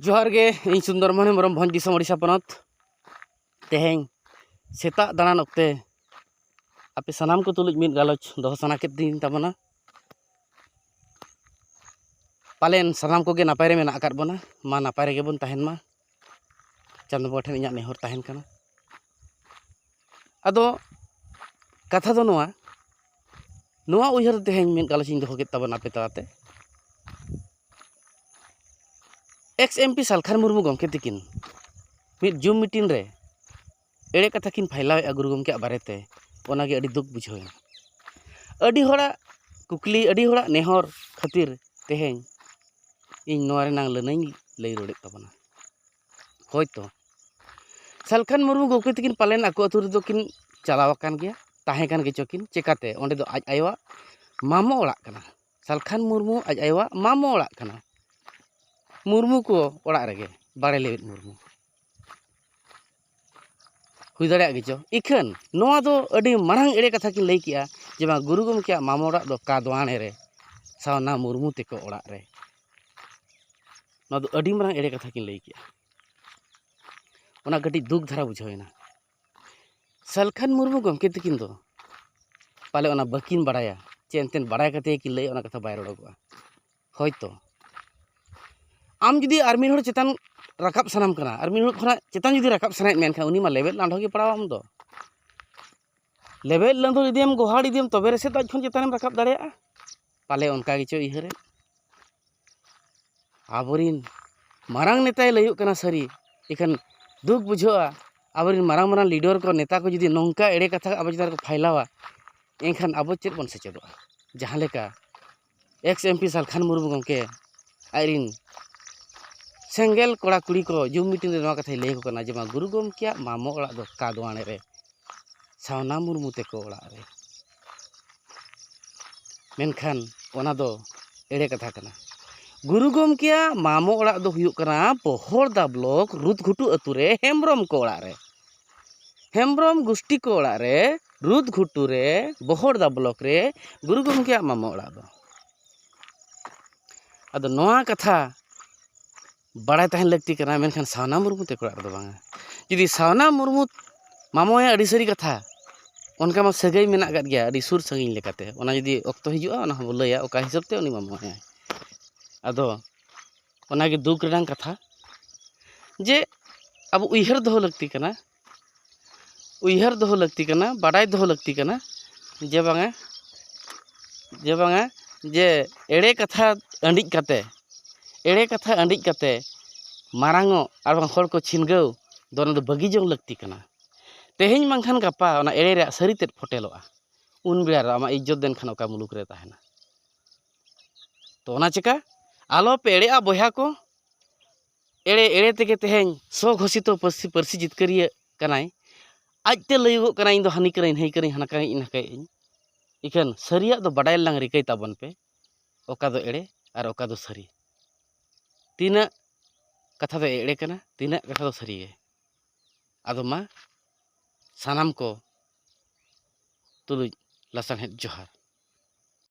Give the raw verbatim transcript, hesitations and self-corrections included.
ᱡᱚᱦᱟᱨ ᱜᱮ, ᱤᱧ ᱥᱩᱱᱫᱚᱨ ᱢᱳᱦᱚᱱ ᱦᱮᱢᱵᱨᱚᱢ, ᱵᱷᱚᱸᱡᱽ ᱫᱤᱥᱚᱢ, ᱳᱰᱤᱥᱟ ᱯᱚᱱᱚᱛ᱾ ᱛᱮᱦᱮᱧ ᱥᱮᱛᱟᱜ ᱫᱟᱬᱟᱱ ᱚᱠᱛᱮ ᱟᱯᱮ ᱥᱟᱱᱟᱢ ᱠᱚ ᱛᱩᱞᱩᱡ ᱢᱤᱫ ᱜᱟᱞᱚᱪ ᱫᱚᱦᱚ ᱥᱟᱱᱟ ᱠᱮᱫ ᱫᱤᱧ ᱛᱟᱵᱚᱱᱟ᱾ ᱯᱟᱞᱮᱱ ᱥᱟᱱᱟᱢ ᱠᱚᱜᱮ ᱱᱟᱯᱟᱭ ᱨᱮ ᱢᱮᱱᱟᱜ ᱟᱠᱟᱫ ᱵᱚᱱᱟ᱾ ᱢᱟ ᱱᱟᱯᱟᱭ ᱨᱮᱜᱮ ᱵᱚᱱ ᱛᱟᱦᱮᱱ ᱢᱟ, ᱪᱟᱸᱫᱚ ᱵᱚᱸᱜᱟ ᱴᱷᱮᱱ ᱤᱧᱟᱹᱜ ᱱᱮᱦᱚᱨ ᱛᱟᱦᱮᱱ ᱠᱟᱱᱟ᱾ ᱟᱫᱚ ᱠᱟᱛᱷᱟ ᱫᱚ ᱱᱚᱣᱟ, ᱱᱚᱣᱟ ᱩᱭᱦᱟᱹᱨ ᱛᱮᱦᱮᱧ ᱢᱤᱫ ᱜᱟᱞᱚᱪ ᱤᱧ ᱫᱚᱦᱚ ᱠᱮᱫ ᱛᱟᱵᱚᱱᱟ ᱟᱯᱮ ᱛᱟᱞᱟᱛᱮ᱾ X M P Salkhan Murmu ᱜᱚᱢᱠᱮ ᱛᱤᱠᱤᱱ ᱢᱤᱫ ᱡᱩᱢ ᱢᱤᱴᱤᱝ ᱨᱮ ᱮᱲᱮ ᱠᱟᱛᱷᱟ ᱠᱤᱱ ᱯᱷᱟᱭᱞᱟᱣᱮᱫᱼᱟ ᱜᱩᱨᱩ ᱜᱚᱢᱠᱮᱭᱟᱜ ᱵᱟᱨᱮᱛᱮ, ᱚᱱᱟᱜᱮ ᱟᱹᱰᱤ ᱫᱩᱠ ᱵᱩᱡᱷᱟᱹᱣ ᱮᱱᱟ᱾ ᱟᱹᱰᱤ ᱦᱚᱲᱟᱜ ᱠᱩᱠᱞᱤ, ᱟᱹᱰᱤ ᱦᱚᱲᱟᱜ ᱱᱮᱦᱚᱨ ᱠᱷᱟᱹᱛᱤᱨ ᱛᱮᱦᱮᱧ ᱤᱧ ᱱᱚᱣᱟ ᱨᱮᱱᱟᱝ ᱞᱟᱹᱱᱟᱹᱧ ᱞᱟᱹᱭ ᱨᱩᱣᱟᱹᱲᱮᱫ ᱛᱟᱵᱚᱱᱟ᱾ ᱦᱳᱭᱛᱚ ᱥᱟᱞᱠᱷᱟᱱ ᱢᱩᱨᱢᱩ ᱜᱚᱢᱠᱮ ᱛᱤᱠᱤᱱ ᱯᱟᱞᱮᱱ ᱟᱠᱚ ᱟᱹᱛᱩ ᱨᱮᱫᱚ ᱠᱤᱱ ᱪᱟᱞᱟᱣ ᱟᱠᱟᱱ ᱜᱮᱭᱟ, ᱛᱟᱦᱮᱸ ᱠᱟᱱ ᱜᱮᱪᱚ ᱠᱤᱱ, ᱪᱮᱠᱟᱛᱮ ᱚᱸᱰᱮ ᱫᱚ ᱟᱡ ᱟᱭᱳᱣᱟᱜ ᱢᱟᱢᱚ ᱚᱲᱟᱜ ᱠᱟᱱᱟ᱾ ᱥᱟᱞᱠᱷᱟᱱ ᱢᱩᱨᱢᱩ ᱟᱡ ᱟᱭᱳᱣᱟᱜ ᱢᱟᱢᱚ ᱚᱲᱟᱜ ᱠᱟᱱᱟ, ᱢᱩᱨᱢᱩ ᱠᱚ ᱚᱲᱟᱜ ᱨᱮᱜᱮ, ᱵᱟᱲᱮ ᱞᱮᱵᱮᱫ ᱢᱩᱨᱢᱩ᱾ ᱦᱩᱭ ᱫᱟᱲᱮᱭᱟᱜ ᱜᱮᱪᱚ, ᱤᱠᱷᱟᱹᱱ ᱱᱚᱣᱟ ᱫᱚ ᱟᱹᱰᱤ ᱢᱟᱨᱟᱝ ᱮᱲᱮ ᱠᱟᱛᱷᱟ ᱠᱤᱱ ᱞᱟᱹᱭ ᱠᱮᱜᱼᱟ ᱡᱮ ᱵᱟᱝ, ᱜᱩᱨᱩ ᱜᱚᱢᱠᱮᱭᱟᱜ ᱢᱟᱢᱚ ᱚᱲᱟᱜ ᱫᱚ ᱠᱟᱫᱣᱟᱱᱮ ᱨᱮ, ᱥᱟᱣᱱᱟ ᱢᱩᱨᱢᱩ ᱛᱮᱠᱚ ᱚᱲᱟᱜ ᱨᱮ᱾ ᱱᱚᱣᱟ ᱫᱚ ᱟᱹᱰᱤ ᱢᱟᱨᱟᱝ ᱮᱲᱮ ᱠᱟᱛᱷᱟ ᱠᱤᱱ ᱞᱟᱹᱭ ᱠᱮᱜᱼᱟ᱾ ᱚᱱᱟ ᱠᱟᱹᱴᱤᱡ ᱫᱩᱠ ᱫᱷᱟᱨᱟ ᱵᱩᱡᱷᱟᱹᱣ ᱮᱱᱟ᱾ ᱥᱟᱞᱠᱷᱟᱱ ᱢᱩᱨᱢᱩ ᱜᱚᱢᱠᱮ ᱛᱟᱹᱠᱤᱱ ᱫᱚ ᱯᱟᱞᱮ ᱚᱱᱟ ᱵᱟᱹᱠᱤᱱ ᱵᱟᱲᱟᱭᱟ, ᱪᱮ ᱮᱱᱛᱮᱫ ᱵᱟᱲᱟᱭ ᱠᱟᱛᱮ ᱠᱤᱱ ᱞᱟᱹᱭ, ᱚᱱᱟ ᱠᱟᱛᱷᱟ ᱵᱟᱭ ᱨᱚᱲᱚᱜᱚᱜᱼᱟ᱾ ᱦᱳᱭᱛᱚ ᱟᱢ ᱡᱩᱫᱤ ᱟᱨ ᱢᱤᱫ ᱦᱚᱲ ᱪᱮᱛᱟᱱ ᱨᱟᱠᱟᱵ ᱥᱟᱱᱟᱢ ᱠᱟᱱᱟ, ᱟᱨ ᱢᱤᱫ ᱦᱚᱲ ᱠᱷᱚᱱᱟᱜ ᱪᱮᱛᱟᱱ ᱡᱩᱫᱤ ᱨᱟᱠᱟᱵ ᱥᱟᱱᱟᱭᱮᱫ ᱢᱮᱭᱟ, ᱮᱱᱠᱷᱟᱱ ᱩᱱᱤ ᱢᱟ ᱞᱮᱵᱮᱫ ᱞᱟᱸᱰᱷᱚ ᱜᱮ ᱯᱟᱲᱟᱣ ᱟᱢ ᱫᱚ᱾ ᱞᱮᱵᱮᱫ ᱞᱟᱸᱫᱩᱲ ᱤᱫᱤᱭᱟᱢ, ᱜᱚᱦᱟᱲ ᱤᱫᱤᱭᱟᱢ, ᱛᱚᱵᱮ ᱨᱮᱥᱮ ᱫᱚ ᱟᱡ ᱠᱷᱚᱱ ᱪᱮᱛᱟᱱᱮᱢ ᱨᱟᱠᱟᱵ ᱫᱟᱲᱮᱭᱟᱜᱼᱟ᱾ ᱯᱟᱞᱮ ᱚᱱᱠᱟ ᱜᱮᱪᱚ ᱩᱭᱦᱟᱹᱨᱮᱫ᱾ ᱟᱵᱚᱨᱤᱱ ᱢᱟᱨᱟᱝ ᱱᱮᱛᱟᱭ ᱞᱟᱹᱭᱚᱜ ᱠᱟᱱᱟ ᱥᱟᱹᱨᱤ, ᱤᱠᱷᱟᱹᱱ ᱫᱩᱠ ᱵᱩᱡᱷᱟᱹᱜᱼᱟ᱾ ᱟᱵᱚᱨᱤᱱ ᱢᱟᱨᱟᱝ ᱢᱟᱨᱟᱝ ᱞᱤᱰᱟᱨ ᱠᱚ, ᱱᱮᱛᱟ ᱠᱚ ᱡᱩᱫᱤ ᱱᱚᱝᱠᱟ ᱮᱲᱮ ᱠᱟᱛᱷᱟ ᱟᱵᱚ ᱪᱮᱛᱟᱱ ᱨᱮᱠᱚ ᱯᱷᱟᱭᱞᱟᱣᱟ, ᱮᱱᱠᱷᱟᱱ ᱟᱵᱚ ᱪᱮᱫ ᱵᱚᱱ ᱥᱮᱪᱮᱫᱚᱜᱼᱟ? ᱡᱟᱦᱟᱸ ᱞᱮᱠᱟ X M P Salkhan Murmu ᱜᱚᱢᱠᱮ ᱟᱡᱨᱤᱱ ᱥᱮᱸᱜᱮᱞ ᱠᱚᱲᱟ ᱠᱩᱲᱤ ᱠᱚ ᱡᱩᱢ ᱢᱤᱴᱤᱝ ᱨᱮ ᱱᱚᱣᱟ ᱠᱟᱛᱷᱟᱭ ᱞᱟᱹᱭ ᱟᱠᱚ ᱠᱟᱱᱟ ᱡᱮ, ᱵᱟᱝ, ᱜᱩᱨᱩ ᱜᱚᱢᱠᱮᱭᱟᱜ ᱢᱟᱢᱚ ᱚᱲᱟᱜ ᱫᱚ ᱠᱟᱫᱣᱟᱱᱮ ᱨᱮ, ᱥᱟᱣᱱᱟ ᱢᱩᱨᱢᱩ ᱛᱮᱠᱚ ᱚᱲᱟᱜ ᱨᱮ᱾ ᱢᱮᱱᱠᱷᱟᱱ ᱚᱱᱟ ᱫᱚ ᱮᱲᱮ ᱠᱟᱛᱷᱟ ᱠᱟᱱᱟ᱾ ᱜᱩᱨᱩ ᱜᱚᱢᱠᱮᱭᱟᱜ ᱢᱟᱢᱚ ᱚᱲᱟᱜ ᱫᱚ ᱦᱩᱭᱩᱜ ᱠᱟᱱᱟ ᱵᱚᱦᱚᱲᱫᱟ ᱵᱞᱚᱠ ᱨᱩᱫᱽᱜᱷᱩᱴᱩ ᱟᱹᱛᱩ ᱨᱮ ᱦᱮᱢᱵᱨᱚᱢ ᱠᱚ ᱚᱲᱟᱜ ᱨᱮ, ᱦᱮᱢᱵᱨᱚᱢ ᱜᱩᱥᱴᱤ ᱠᱚ ᱚᱲᱟᱜ ᱨᱮ, ᱨᱩᱫᱽᱜᱷᱩᱴᱩ ᱨᱮ, ᱵᱚᱦᱚᱲᱫᱟ ᱵᱞᱚᱠ ᱨᱮ ᱜᱩᱨᱩ ᱜᱚᱢᱠᱮᱭᱟᱜ ᱢᱟᱢᱚ ᱚᱲᱟᱜ ᱫᱚ᱾ ᱟᱫᱚ ᱱᱚᱣᱟ ᱠᱟᱛᱷᱟ ᱵᱟᱲᱟᱭ ᱛᱟᱦᱮᱱ ᱞᱟᱹᱠᱛᱤ ᱠᱟᱱᱟ, ᱢᱮᱱᱠᱷᱟᱱ ᱥᱟᱣᱱᱟ ᱢᱩᱨᱢᱩ ᱛᱮᱠᱚ ᱚᱲᱟᱜ ᱨᱮᱫᱚ ᱵᱟᱝᱟ᱾ ᱡᱩᱫᱤ ᱥᱟᱣᱱᱟ ᱢᱩᱨᱢᱩ ᱢᱟᱢᱚᱭᱟ, ᱟᱹᱰᱤ ᱥᱟᱹᱨᱤ ᱠᱟᱛᱷᱟ, ᱚᱱᱠᱟ ᱢᱟ ᱥᱟᱹᱜᱟᱹᱭ ᱢᱮᱱᱟᱜ ᱟᱠᱟᱫ ᱜᱮᱭᱟ ᱟᱹᱰᱤ ᱥᱩᱨ ᱥᱟᱺᱜᱤᱧ ᱞᱮᱠᱟᱛᱮ᱾ ᱚᱱᱟ ᱡᱩᱫᱤ ᱚᱠᱛᱚ ᱦᱤᱡᱩᱜᱼᱟ, ᱚᱱᱟ ᱦᱚᱸᱵᱚ ᱞᱟᱹᱭᱟ ᱚᱠᱟ ᱦᱤᱥᱟᱹᱵ ᱛᱮ ᱩᱱᱤ ᱢᱟᱢᱚᱭᱟᱭ᱾ ᱟᱫᱚ ᱚᱱᱟᱜᱮ ᱫᱩᱠ ᱨᱮᱱᱟᱜ ᱠᱟᱛᱷᱟ, ᱡᱮ ᱟᱵᱚ ᱩᱭᱦᱟᱹᱨ ᱫᱚᱦᱚ ᱞᱟᱹᱠᱛᱤ ᱠᱟᱱᱟ, ᱩᱭᱦᱟᱹᱨ ᱫᱚᱦᱚ ᱞᱟᱹᱠᱛᱤ ᱠᱟᱱᱟ, ᱵᱟᱰᱟᱭ ᱫᱚᱦᱚ ᱞᱟᱹᱠᱛᱤ ᱠᱟᱱᱟ, ᱡᱮ ᱵᱟᱝᱟ, ᱡᱮ ᱵᱟᱝᱟ, ᱡᱮ ᱮᱲᱮ ᱠᱟᱛᱷᱟ ᱟᱹᱰᱤᱡ ᱠᱟᱛᱮ, ᱮᱲᱮ ᱠᱟᱛᱷᱟ ᱟᱹᱰᱤᱡ ᱠᱟᱛᱮ ᱢᱟᱨᱟᱝᱚᱜ ᱟᱨ ᱵᱟᱝ ᱦᱚᱲ ᱠᱚ ᱪᱷᱤᱱᱜᱟᱹᱣ ᱫᱚ, ᱚᱱᱟ ᱫᱚ ᱵᱟᱹᱜᱤ ᱡᱚᱝ ᱞᱟᱹᱠᱛᱤ ᱠᱟᱱᱟ᱾ ᱛᱮᱦᱮᱧ ᱵᱟᱝᱠᱷᱟᱱ ᱜᱟᱯᱟ ᱚᱱᱟ ᱮᱲᱮ ᱨᱮᱭᱟᱜ ᱥᱟᱹᱨᱤ ᱛᱮᱫ ᱯᱷᱚᱴᱮᱞᱚᱜᱼᱟ᱾ ᱩᱱ ᱵᱮᱲᱟ ᱨᱮ ᱟᱢᱟᱜ ᱤᱡᱽᱡᱚᱛ ᱫᱚ ᱮᱱᱠᱷᱟᱱ ᱚᱠᱟ ᱢᱩᱞᱩᱠ ᱨᱮ ᱛᱟᱦᱮᱱᱟ? ᱛᱚ ᱚᱱᱟ ᱪᱮᱠᱟ ᱟᱞᱚ ᱯᱮ ᱮᱲᱮᱜᱼᱟ ᱵᱚᱭᱦᱟ ᱠᱚ᱾ ᱮᱲᱮ ᱮᱲᱮ ᱛᱮᱜᱮ ᱛᱮᱦᱮᱧ ᱥᱚ ᱜᱷᱳᱥᱤᱛᱚ ᱯᱟᱹᱨᱥᱤ, ᱯᱟᱹᱨᱥᱤ ᱡᱤᱛᱠᱟᱹᱨᱤᱭᱟᱹ ᱠᱟᱱᱟᱭ᱾ ᱟᱡᱛᱮ ᱞᱟᱹᱭᱚᱜᱚᱜ ᱠᱟᱱᱟ, "ᱤᱧ ᱫᱚ ᱦᱟᱹᱱᱤ ᱠᱟᱹᱱᱟᱹᱧ, ᱱᱟᱹᱭ ᱠᱟᱹᱱᱟᱹᱧ, ᱦᱟᱱᱟ ᱠᱟᱹᱱᱟᱹᱧ, ᱱᱟᱠᱟᱭᱟᱹᱧ᱾" ᱤᱠᱷᱟᱹᱱ ᱥᱟᱹᱨᱤᱭᱟᱜ ᱫᱚ ᱵᱟᱰᱟᱭ ᱞᱟᱝ ᱨᱤᱠᱟᱹᱭ ᱛᱟᱵᱚᱱ ᱯᱮ, ᱚᱠᱟ ᱫᱚ ᱮᱲᱮ ᱟᱨ ᱚᱠᱟ ᱫᱚ ᱥᱟᱹᱨᱤ᱾ ᱛᱤᱱᱟᱹᱜ ᱠᱟᱛᱷᱟ ᱫᱚ ᱮᱲᱮ ᱠᱟᱱᱟ, ᱛᱤᱱᱟᱹᱜ ᱠᱟᱛᱷᱟ ᱫᱚ ᱥᱟᱹᱨᱤ ᱜᱮ᱾ ᱟᱫᱚ ᱢᱟ ᱥᱟᱱᱟᱢ ᱠᱚ ᱛᱩᱞᱩᱡ ᱞᱟᱥᱟᱲᱦᱮᱫ ᱡᱚᱦᱟᱨ᱾